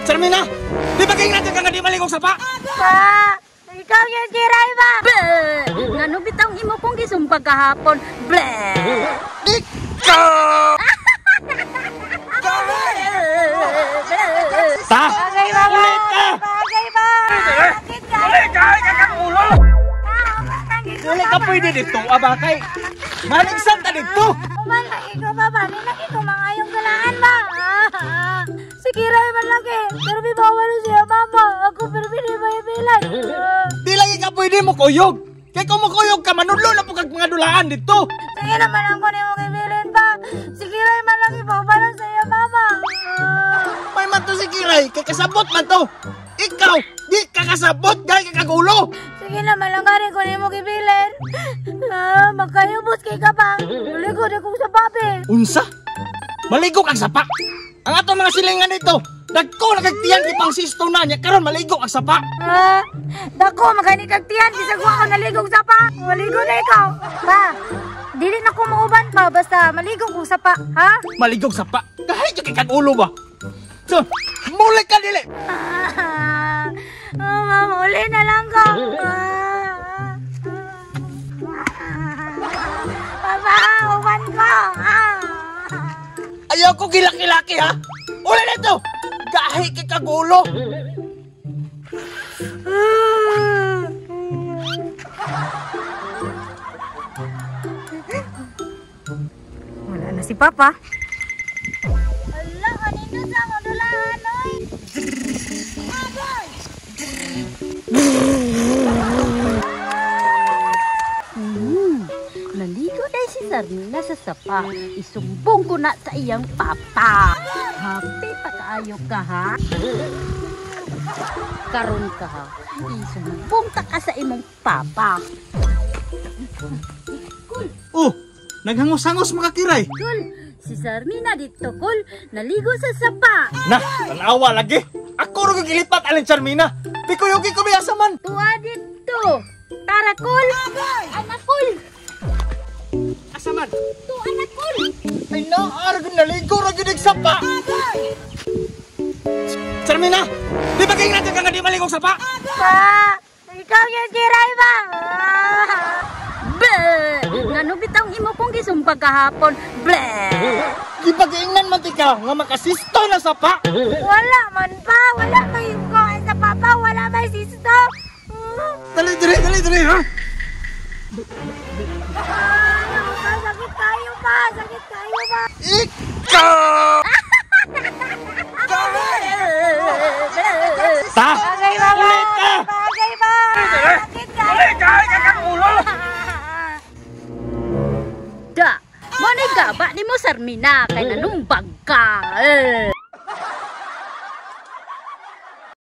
Sarmina, di ba kayo natin ka nga di maligong sapa? Pa! Ikaw yung kiray ba? Bleh! Ngano bitawng imo kong gisumpag kahapon? Bleh! Ikaw! Ta! Bagay ba? Ulit ka! Bagay ba? Sakit ka! Ulit ka! Ay, kakagulo! Dili ka pwede dito, abakay. Maligsan ta dito! Uman lagi ko ba? Bali lagi ko mga ayong galaan ba? Si Kiray man lagi. Pero may bawal siya mama. Ako pero binibilan. Di lagi ka pwede mo kuyog. Kaya kung mukuyog ka, manudlo na po kag mga dulaan dito. Sige naman ang kunin mo kibilin pa. Si Kiray man lagi bawal sa iya mama. May man to si Kiray, kay kasabot man to. Ikaw, di ka kasabot dahil ka kagulo. Sige naman lang gani kunin mo kibilin. Magkayubos kay ka pa. Maligo na kong sa babi. Unsa? Maligo kang sapa. Ang ato mga silingan dito, dagko na kag tiyan kay pang sisto na niya karon maligo ang sapa. Dako magani kag tiyan bisag wa ko naligog sapa. Maligo na ikaw. Pa, dili na ko mauban pa basta maligo ko sapa, ha? Maligog sapa. Kahit yung kay kag ulo ba? So, muli ka dili. Ma'am, uli na lang ko. Papa, uban ko. Ayaw ko gilaki-laki ha. Uli na ito. Gahi kay kagulo. Wala na si Papa. Ala, kanino sa akong dulahan, oy? Naligo dahil si Sarmina sa sapa. Isumbong ko na sa iyang papa. Happy pa kaayo ka ha? Karon ka ha? Isumbong ta ka sa imong papa. Oh, naghangos-hangos mga Kiray. Kul, si Sarmina dito kul, naligo sa sapa. Na, tanawa lagi. Ako ro gilipat alin Sarmina. Pikuyugi ko biasa man. Tuwa dito. Tara kul. Anak kul. Asa man? Tuwa anak kul. Ay naa, ra gyud naligo ra gyud sapa. Sarmina, di ba kayo natin ka nga di maligong sapa? Pa, ikaw yung kiray ba? Bleh! Ngano bitawng imo kong gisumpag kahapon? Bleh! Di ba giingnan man tika nga makasisto na sapa? Wala man pa, wala may kuhaan sa papa, wala may sisto. Dali diri, dali diri ha. Ano pa, sakit kayo pa, sakit kayo pa. Ikaw! Ta! Bagay ba? Ulit ka! Bagay ba? Sakit kayo. Ulit ka! Ay, kakagulo! Da! Mo ni gaba ni mo Sarmina kay nanumbag ka. Eh.